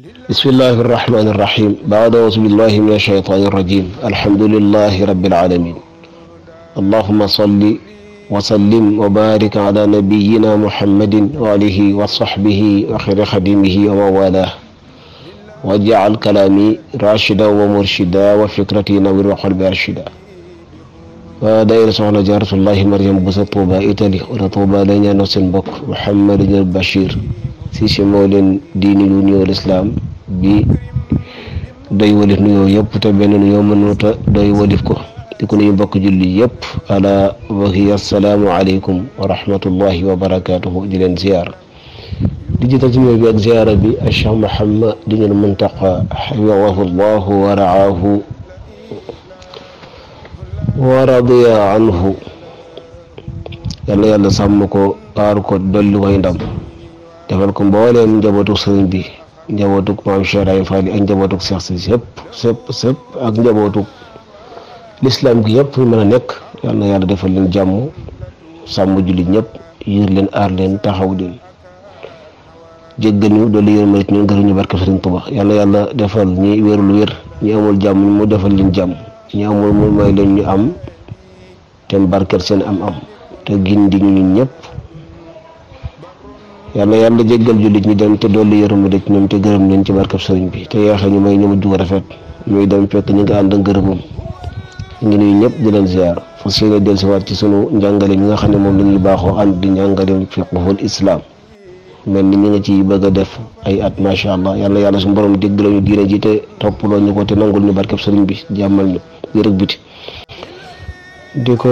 بسم الله الرحمن الرحيم بعد أعوذ بالله من الشيطان الرجيم الحمد لله رب العالمين اللهم صل وسلم وبارك على نبينا محمد وآله وصحبه وخير خديمه ومن والاه واجعل كلامي راشدا ومرشدا وفكرتي نور وقلبي أرشدا ودائرة soxna Jaaratullaahi Mariam Bousso Touba Italie wala Touba la ñaanal seen mbokk Mouhamadou Bachir si moo leen di nuyu nuyoo lislaam bi doy walif nuyoo yëpp te benn nuyoo mënuta doy walif ko di ko nuyu mbokk julli yëpp ala wa hiya assalaamu aleykum wa rahmatullahi wa barakaatuhu di leen ziyaar di jiital ci nuyoo bi ak ziyaara bi Cheikh Mouhamadul Muntaqa xafidahu llahu wa raahu wa radiya anhu yàlla sàmm ko aar ko dolli koy ndam defal ko mbooleem njabootu sëriñ bi njabootu maam Cheikh Ibrahima Fall ak njabootu Cheikh si sëpp ak njabootu lislaam gi yëpp mën a nekk yàlla defal leen jàmm sàmm jullit ñëpp yiir leen aar leen taxaw leen jéggal ñu dolli yërmande ñu ngërëm ñu barke sëriñ Tuubaa yàlla defal ñi wérul wér ñi amul jàmm mu defal leen jàmm ñi amul mu may leen ñu am te barkeel seen am te gindi ñu ñëpp yàlla jéggal jullit ñi dem te dolli yërmande ci ñoom te gërëm leen ci barkeb sëriñ bi te yeexe ñu may ñu mujj gu rafet ñuy dem fekk ñu ngi ànd ak gërëmam ngi nuyu ñëpp di leen ziar fas yéene dellusiwaat ci sunu njàngale mi nga xam ne moom la ñuy baaxoo ànd di njàngaleem fiqhul islam mel ni ñu nga ci bëgg a def ay at macha allah yàlla suñu borom dégg lañu diine ji te toppaloo ñu ko te nangul ñu barkeb sëriñ bi jàmmal ñu biir ak biti di ko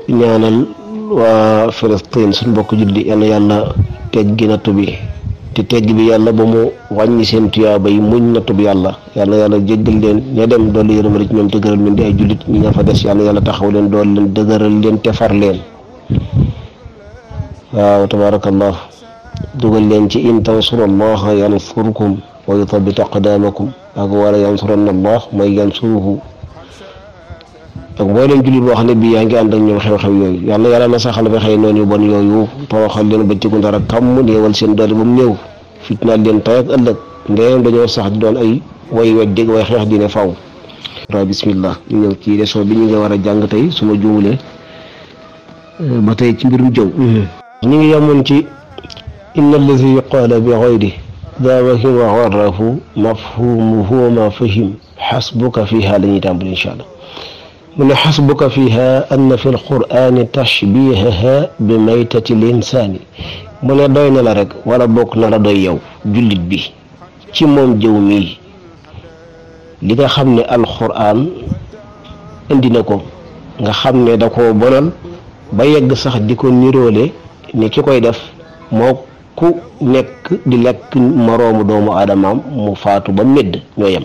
ñaanal waa Filistin suñu mbokk julli yàlla teggi nattu bi te tegg bi yàlla ba mu wàññi seen tuyaaba yi muñ nattu bi yàlla jéggal leen ña dem dolli yërmande ci ñoom te gëral leen di ay jullit ñi nga fa des yàlla taxaw leen dool leen dëgëral leen te far leen waaw tabarakallah dugal leen ci in tansurullaha yansurkum wa yuthabbit aqdamakum ak wala yansuranna allah mooy yansuruhu ak mboolem jullit boo xam ne bii yaa ngi ànd ak ñoom xew-xew yooyu yàlla na saxal ba xëy noonu yu bon yooyu toroxal leen ba tigu ndara kàmm néewal seen doole ba mu néew fitnaal leen tey ak ëllëg ndéem dañoo sax di doon ay way weddig way xeex diine faw bismillah ñu ñëw ci leçon bi ñu ngi war a jàng tey su ma juumulee ba tey ci mbirum jëw ñu ngi yemoon ci inna allazi qaala bi ghayri daa wahim wa gharrahu mafhumuhu ma fahim xasbuka fiha la ñuy tàmbali incha allah mu ne xasbuka fiha anna fi alqur'ani tashbihaha bi maytati linsaani mu ne doy na la rek wala bokk na la doy yow jullit bi ci moom jëw mii li nga xam ne alqur'an indi na ko nga xam ne da koo bonal ba yegg sax di ko niroole ne ki koy def moo ku nekk di lekk moroomu doomu aadamaam mu faatu ba medd ñoo yem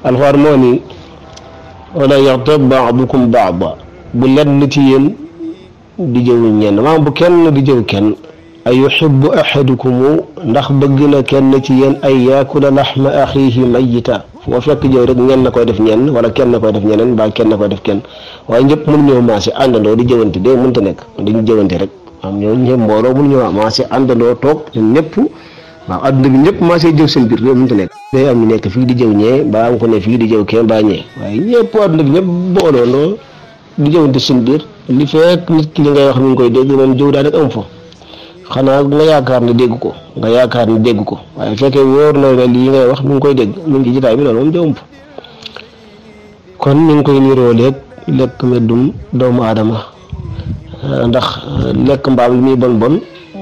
alxuraan moo ni wala yaxtab baadukum baada bu lenn ci yéen di jëw ñenn maanaam bu kenn di jëw kenn ay yuhibbu ahadukum ndax bëgg na kenn ci yéen ay yaakula laxma axiihi mayita foo fekk jëw rek ñenn na koy def ñenn wala kenn na koy def ñeneen mbaa kenn na koy def kenn waaye ñëpp mënu ñëw maase àndandoo di jëwante dee mënta nekk dañu jëwante rek am ñoo ñëpp mbooloo mënu ñëw maase àndandoo toog ñëpp waaw adduna bi ñëpp maase jëw seen biir loolu mënta nekk day am ñu nekk fii di jëw ñee mbaa am ko ne fii di jëw kee mbaa ñee waaye ñëpp adduna bi ñëpp booloondoo di jëwante seen biir li fekk nit ki li ngay wax mi ngi koy dégg moom jëw daa rek am fa xanaa nga yaakaar ne dégg ko waaye fekkee wóor na ne lii ngay wax mi ngi koy dégg mu ngi jotaay bi loolu moom jëwum fa kon mi ngi koy niroo lekk meddum doomu aadama ndax lekk mbaam li muy bon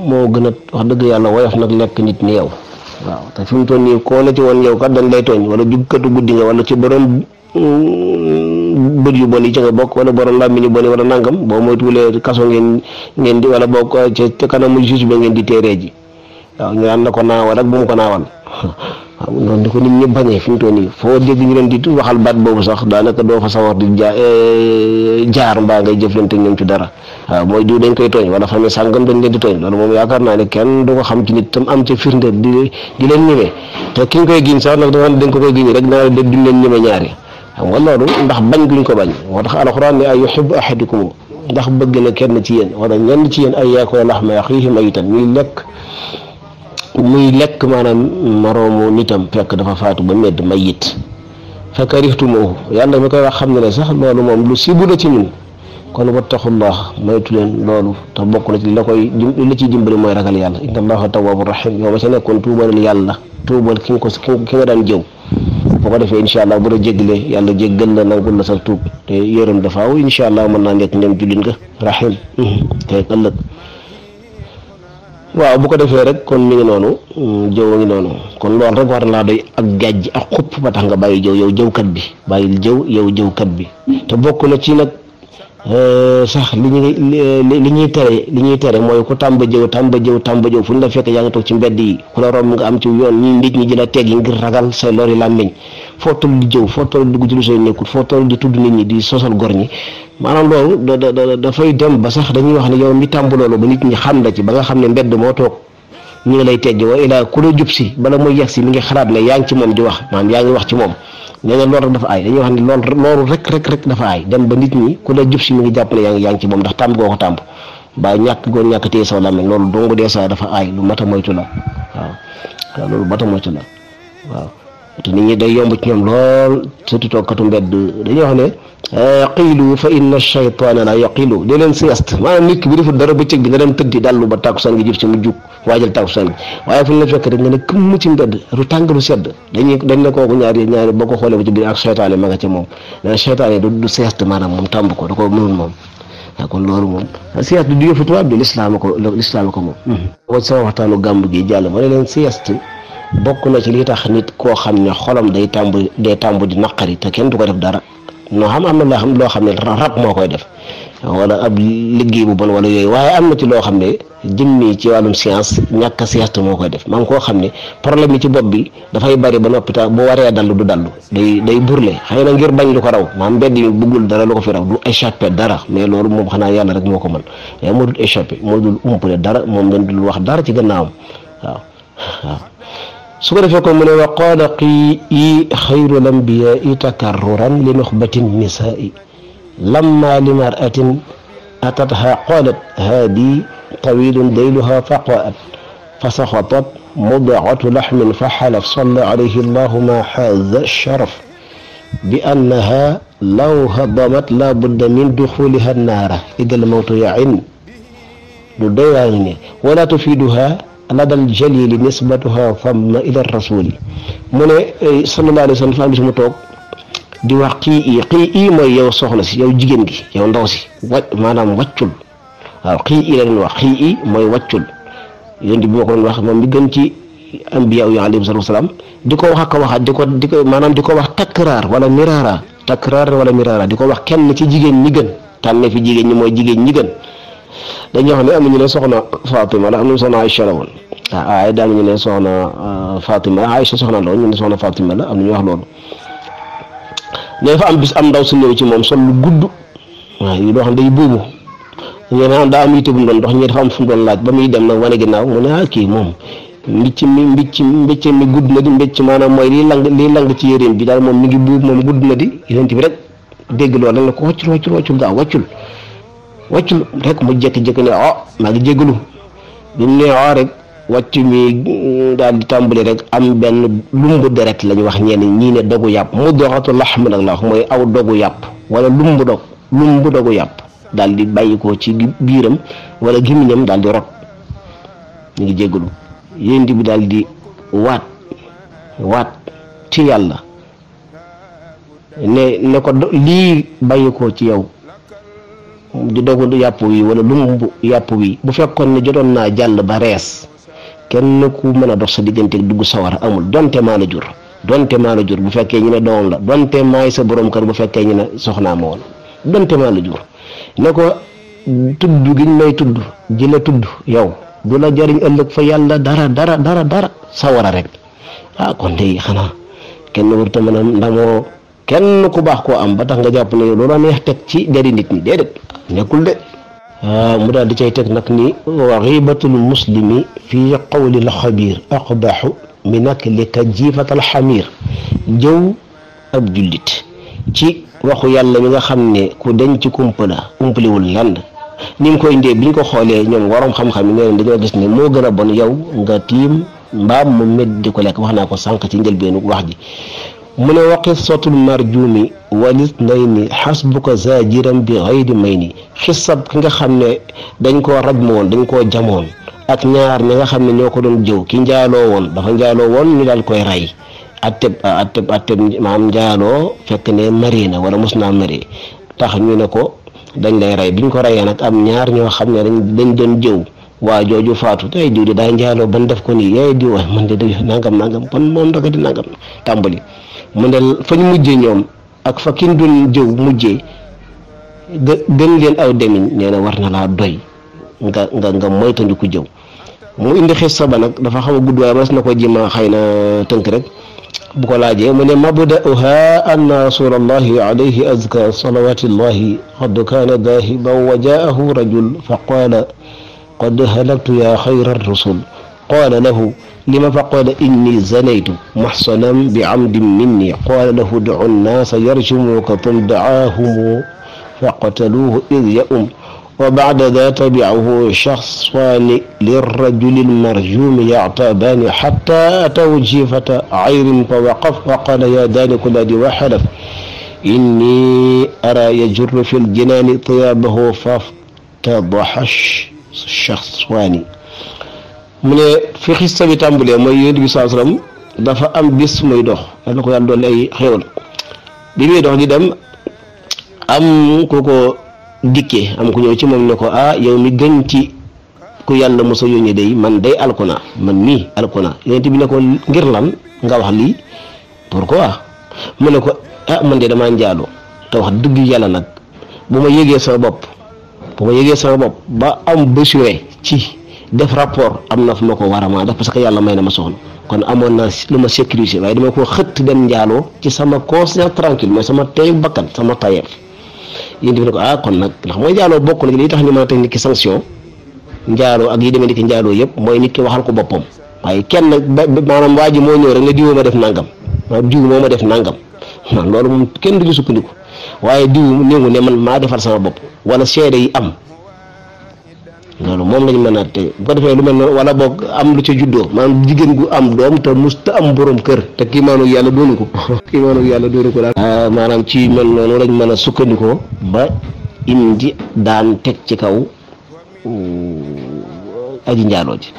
moo gën a wax dëgg yàlla woyof nag lekk nit ni yow waaw te fi mu toll nii koo la ci woon yow kat dañ lay tooñ wala jugkatu guddi nga wala ci borom bët yu bon yi ci nga bokk wala borom làmmiñ yu bon yi wala nangam boo moytuwulee kaso ngeen di wala bokk ca kanamu juge ba ngeen di téeree ji waaw ñu naan na ko naawal ak bu mu ko naawal waaw noonu di ko nit ñi bañee fi mu toll nii foo dégg ñu leen di waxal baat boobu sax daanaka doo fa sawar di jaar mbaa ngay jëflante ñoom ci dara waaw mooy diw dañ koy tooñ wala famille sàngam dañ leen di tooñ loolu moom yaakaar naa ne kenn du ko xam ci nit tam am ca firnde di leen ñëwee te ki nga koy giñ sax nag dañ ko koy giñ rek naa de duñ leen ñëme ñaari xam nga loolu ndax bañ guñ ko bañ moo tax alxuraan ne ay yuhibbu ahadukum ndax bëgg na kenn ci yéen wala ñenn ci yéen ay yaakula laxma axiihi maytan ñuy lekk muy lekk maanaam maroomu nitam fekk dafa faatu ba medd mayit fa karihtumuhu yàlla mi koy wax xam ne sax loolu moom lu sibu la ci ñun kon wattaqullah moytu leen loolu te bokk na ci la ciy dimbali mooy ragal yàlla inna allaha tawwabur rahim yow ma ca nekkoon tuubalal yàlla tuubal ki nga daan jëw boo ko defee incha allah bu la jéggalee yàlla jéggal la nangul la sa tuub te yërëm dafaaw incha allah mën naa nekk ndem jullit nga rahim te ëllëg waaw bu ko defee rek kon mi ngi noonu jëw a ngi noonu kon loolu rek war na laa doy ak gàjj ak xupp ba tax nga bàyyi jëw yow jëwkat bi bàyyil jëw yow jëwkat bi te bokk na ci nag sax li ñuy tere mooy ku tàmba jëw fu ñu la fekk yaa ngi toog ci mbedd yi ku la romb nga am ci yoon ñi nit ñi jëla teggi ngir ragal say lori làmmiñ foo toll di jëw foo toll di dugg ci lu sooy nekkul foo toll di tudd nit ñi di sosal gor ñi maanaam loolu dafay dem ba sax dañuy wax ne yow mi tàmb loolu ba nit ñi xam la ci ba nga xam ne mbedd moo toog ñu ngi lay teggi wa ilaa ku la jub si bala muy yegg si mi ngi xalaat ne yaa ngi ci moom di wax maanaam yaa ngi wax ci moom nee na loolu rek dafa aay dañuy wax ne loolu rek dafa aay dem ba nit ñi ku la jub si mi ngi jàpp ne yaa ngi ci moom ndax tàmb goo ko tàmb ba ñàkk téye saw làmmiñ loolu dongu dee saa dafa aay lu mat a moytu la waaw loolu mat a moytu la waaw te nit ñi day yomb ci ñoom lool surtout toogkatu mbedd dañuy wax ne qiilu fa inna shaytaana la yaqilu dee leen sieste maanaam nit ki bi deful dara bëccëg bi na dem tëddi dallu ba tàkkusaan gi jëf ci mu jug waajal tàkkusaan gi waaye fu ñu la fekk rek nga ne këmm ci mbedd lu tàng lu sedd dañ ne kooku ñaari boo ko xoolee ba ci biir ak seytaane ma nga ca moom nee seytaane du sieste maanaam moom tàmb ko da ko mënul moom waaw kon loolu moom sieste du yëfu tubaab bi lislaam ko moom ko sama waxtaanu gàmb gi jàll ma ne leen sieste bokk na ci li tax nit koo xam ne xolam day tàmb di naqari te kenn du ko def dara noo am na loo xam ne rab moo koy def wala ab liggéey bu bon wala yooyu waaye am na ci loo xam ne jëmmi ci wàllum science ñàkk a sieste moo koy def maanaam koo xam ne problème yi ci bopp bi dafay bari ba noppi bu waree dallu du dallu day burle xëy na ngir bañ lu ko raw maanaam mbedd mi bëggul dara lu ko fi raw du échappé dara mais loolu moom xanaa yàlla rek moo ko mën mais moo dul échappé moo dul umpale dara moom dañ dul wax dara ci gannaawam waaw su ko defee ko mu ne wa qaala qii xayrul anbiyaai takarruran li nuxbatin nisaai lamma li maratin atatha qaalat haadi tawilun dayluha faqaat fa saxatat mudgatu laxmin fa xalaf salla alayhi allahu ma xaaza sharaf bi annaha law hadamat la budda min duxuliha annaara idal mawtu yain lu doy waa ngi ne wala tufiduha ladal jalili nisbatuha famma ila rasuli mu ne sallallahu alayhi wa sallam fa am bis mu toog di wax qii mooy yow soxna si yow jigéen gi yow ndaw si maanaam waccul waaw qii la leen wax qii mooy waccul yéen bi moo ko doon wax moom mi gën ci ambiya yi alayhi salaatu wasalaam di ko wax ak waxaat di ko maanaam di ko wax takraar wala miraara di ko wax kenn ci jigéen ñi gën tànne fi jigéen ñi mooy jigéen ñi gën dañuy wax ne am nañu ne soxna Fatima la am nañu soxna Aïcha la woon waaye daal ñu ne soxna Fatima Aïcha soxna la woon ñu ne soxna Fatima la am nañu wax loolu ne fa am bis am ndaw su ñëw ci moom sol lu gudd waaw yi loo xam day buubu ñu ne daa am yitte bu mu doon dox ñi dafa am fu mu doon laaj ba muy dem nag wane ginnaaw mu ne kii moom mbicc mi gudd na di mbicc maanaam mooy liy lang ci yéreem bi daal moom mi ngi buub moom gudd na di yonent bi rek dégg loolu rek ne ko waccul gaaw waccul rek mu jékki-jékki ne maa ngi jégalu bi mu ne rek wàcc mi daal di tàmbali rek am benn lumbu deret la ñu wax ñenn ñii ne dogu yàpp mu doxatu laxm nag la wax mooy aw dogu yàpp wala lumbu dogu yàpp daal di bàyyi ko ci biiram wala gémmiñam daal di rot ñu ngi jégalu yéen bi daal di waat ci yàlla ne ko lii bàyyi ko ci yow di dogu yàpp wi wala lumbu yàpp wi bu fekkoon ne jotoon naa jàll ba rees kenn ku mën a dox sa diggante dugg sawar amul donte maa la jur bu fekkee ñu ne doom la donte maay sa borom kër bu fekkee ñu ne soxnaa ma woon donte maa la jur ne ko tudd gi ñu may tudd ji la tudd yow du la jariñ ëllëg fa yàlla dara sawara rek kon de xanaa kenn warut a mën a ndamoo kenn ku baax koo am ba tax nga jàpp ne yow loolu neex teg ci deri nit ñi déedéet nekkul de mu daal di cay teg nag ni wa xiibatul muslimi fii qawlil xabiir aqbaxu min aklika jiifatal xamiir jëw ab jullit ci waxu yàlla mi nga xam ne ku denc umpaliwul lenn ni mu koy indee bi ñu ko xoolee ñoom waroom xam-xam yi nee dañoo gis ne moo gën a bon yow nga tiim mbaam mu med di ko lekk wax naa ko sànq ci njëlbeenu wax ji mu ne wa qissatul marjumi walis nayni xasbuka zajiran bi xayri may ni xisab ki nga xam ne dañ koo rajm woon dañ koo jamoon ak ñaar ñi nga xam ne ñoo ko doon jëw ki njaaloo woon dafa njaaloo woon ñu daal koy rey atteb maam njaaloo fekk ne mari na wala mos naa mari tax ñu ne ko dañ lay rey biñ ko reyee nag am ñaar ñoo xam ne dañ doon jëw waa jooju faatu tey diw di daa njaaloo ban def ko nii yaay diw man de nangam kon moom daka di nangam tàmbali mu ne fañ mujjee ñoom ak fa kin doon jëw mujjee gën leen aw demin nee na war na laa doy nga moytandiku jëw mu indi xissa ba nag dafa xaw a gudd waaye mas na ko jima xëy na tënk rek bu ko laajee mu ne mabda'uha anna rasulallahi alayhi azka salawatillahi qad kaana daahiban wa jaahu rajul fa qaala qad halaktu ya xayra rusul qaala lahu lima fa qaala inni zanaytu muhsanan bi amdin minni qaala lahu du'u nnaasa yarjumuka thumma da'aahum faqataluuhu id ya'um wa ba'da daa tabi'ahu shakhsaani lirrajuli almarjuumi ya'tabaani hattaa ataw jiifata ayrin fa waqaf wa qaala yaa daaniku lladi wa halaf inni araa yajurru fi ljinaani thiyaabahu faftadaha shakhsaani mu ne fi xista bi tàmbalee mooy Yonent bi sallallahu alayhi wasallam dafa am bis muy dox dana ko yàlla dolli ay xéewal bi muy dox di dem am ku ko dikkee am ku ñëw ci moom ne ko yow mi gën ci ku yàlla mos a yónnee day man day alkuna man mii alkuna Yonent bi ne ko ngir lan nga wax lii pourquoi mu ne ko man de damaa njaaloo te wax dëgg yàlla nag bu ma yëgee sama bopp ba am besoin ci def rapport am na fu ma ko war a maa def parce que yàlla may na ma soxna kon amoon naa lu ma sécuriser waaye dama ko xëtt dem njaaloo ci sama conscience tranquille mooy sama teyu bakkan sama tayeef yéen def ne ko kon nag ndax mooy njaaloo bokk na li tax ñu mën a teg nit ki sanction njaaloo ak yi demee nit ki njaaloo yëpp mooy nit ki waxal ko boppam waaye kenn maanaam waa ji moo ñëw rek ne diw ma def nangam diw moo ma def nangam man loolu moom kenn du ñu sukkandiku waaye diw néewu ne man maa defar sama bopp wala seede yi am loolu moom lañ mën a te bu ko defee lu mel noonu wala boog am lu ca juddoo maanaam jigéen gu am doom te musta am borom kër te kii maanaam yàlla doonu ko daal maanaam ci mel noonu lañ mën a sukkandikoo ba indi daan teg ci kaw aji njaaloo ji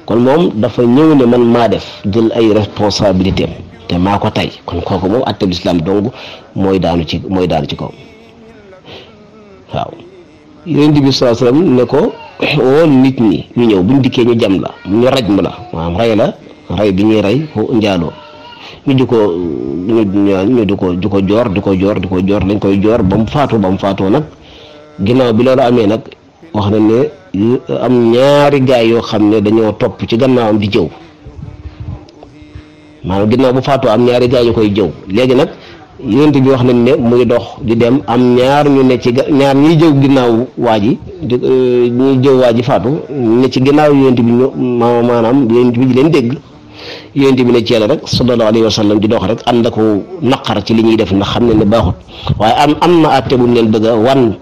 kon moom dafa ñëw ne man maa def jël ay responsabilité te maa ko tey kon kooku moom atteb lislaam dong mooy daanu ci kaw waaw Yonent bi sallallahu alayhi wasallam ne ko woon nit ñi ñu ñëw buñ dikkee ñu jam la ñu rajm la maanaam rey bi ñuy rey njaaloo ñu di ko joor lañ koy joor ba mu faatoo nag ginnaaw bi loolu amee nag wax na ne am ñaari gaay yoo xam ne dañoo topp ci gannaawam di jëw maanaam ginnaaw bu faatoo am ñaari gaay yu koy jëw léegi nag Yonent bi wax nañ ne muy dox di dem am ñaar ñu ne ci ñaar ñiy jëw ginnaaw waa ji ñuy jëw waa ji faatu ne ci ginnaaw Yonent bi maanaam Yonent bi di leen dégg Yonent bi ne ci yàlla rek sallallahu alayhi wa sallam di dox rek ànd ak naqar ci li ñuy def ndax xam ne ne baaxut waaye am na àtte bu leen bëgg a wan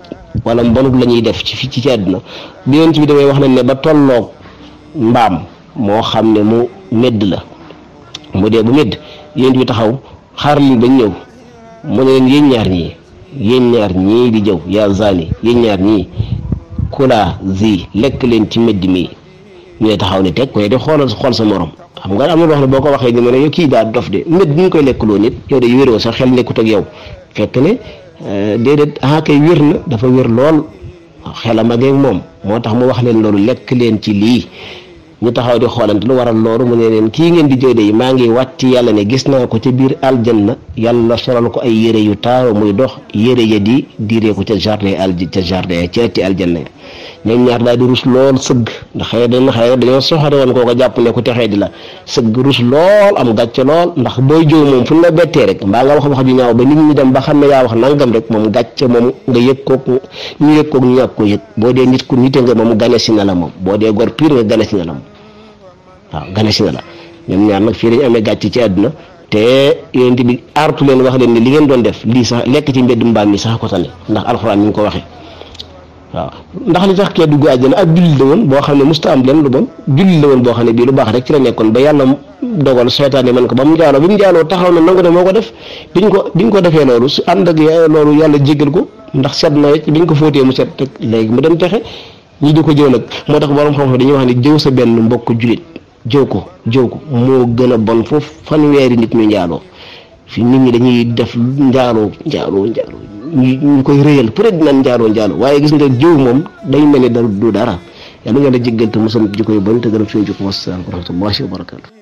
wala mbonut la ñuy def ci àdduna bi Yonent bi damay wax nañ ne ba tolloog mbaam moo xam ne mu medd la mu dee bu medd Yonent bi taxaw xaar liñ bañ ñëw mu ne leen yéen ñaar ñii di jëw yaa zani yéen ñaar ñii kula zi lekk leen ci medd mi ñu ne taxaw ne teg koy di xool sa morom xam nga am na loo xam ne boo ko waxee ni mu ne yow kii daa dof de medd bi ñu koy lekkloo nit yow de wéroo sa xel nekkut ak yow fekk ne déedéet kay wér na dafa wér lool xelam ak moom moo tax mu wax leen loolu lekk leen ci lii ñu taxaw di xoolante lu waral loolu mu ne leen kii ngeen di jooy de maa ngi wàcc yàlla ne gis naa ko ca biir aljanna yàlla solal ko ay yére yu taaru muy dox yére ya di diiree ko ca jardin ca ëtti aljanna ya ñoom ñaar daal di rus lool sëgg ndax xëy dañoo soxore woon koo ko jàpp ne ku texee di la sëgg rus lool am gàcce lool ndax booy jëw moom fu ñu la bettee rek mbaa nga wax ju ñaaw ba nit ñi dem ba xam ne yaa wax nangam rek moom gàcce moom nga yëg koog ñu ñàkk ko yëg boo dee nit ku nite nga moom gane si na la moom boo dee gor pire nga gane si na la moom waaw gane si na la ñoom ñaar nag fii dañu amee gàcce ci àdduna te Yonent bi artu leen wax leen ne li ngeen doon def lii sax lekk ci mbedd mbaam mi sax ko tane ndax alxuraan ni ñu ko waxee waaw ndax li tax kee dugg àjjana ab jullit la woon boo xam ne musta am leen lu bon jullit la woon boo xam ne bii lu baax rek ci la nekkoon ba yàlla dogal seytaane man ko ba mu njaaloo bi mu njaaloo taxaw na nangu ne moo ko def biñ ko defee loolu su ànd ak loolu yàlla jéggal ko ndax set na biñ ko fóotee mu set rek léegi mu dem texe ñi di ko jëw nag moo tax borom xam-xam dañuy wax ne jëw sa benn mbokk jullit jëw ko moo gën a bon foofu fanweeri nit ñu njaaloo fi nit ñi dañuy def njaaloo ñu koy réyal peut être dinañ njaaloo waaye gis nga jëw moom day mel ni du dara yàlla nga la jéggal te mosam ji koy bañ te gën a fi ñu ko wasalaam wa rahmatullahi wa barakatu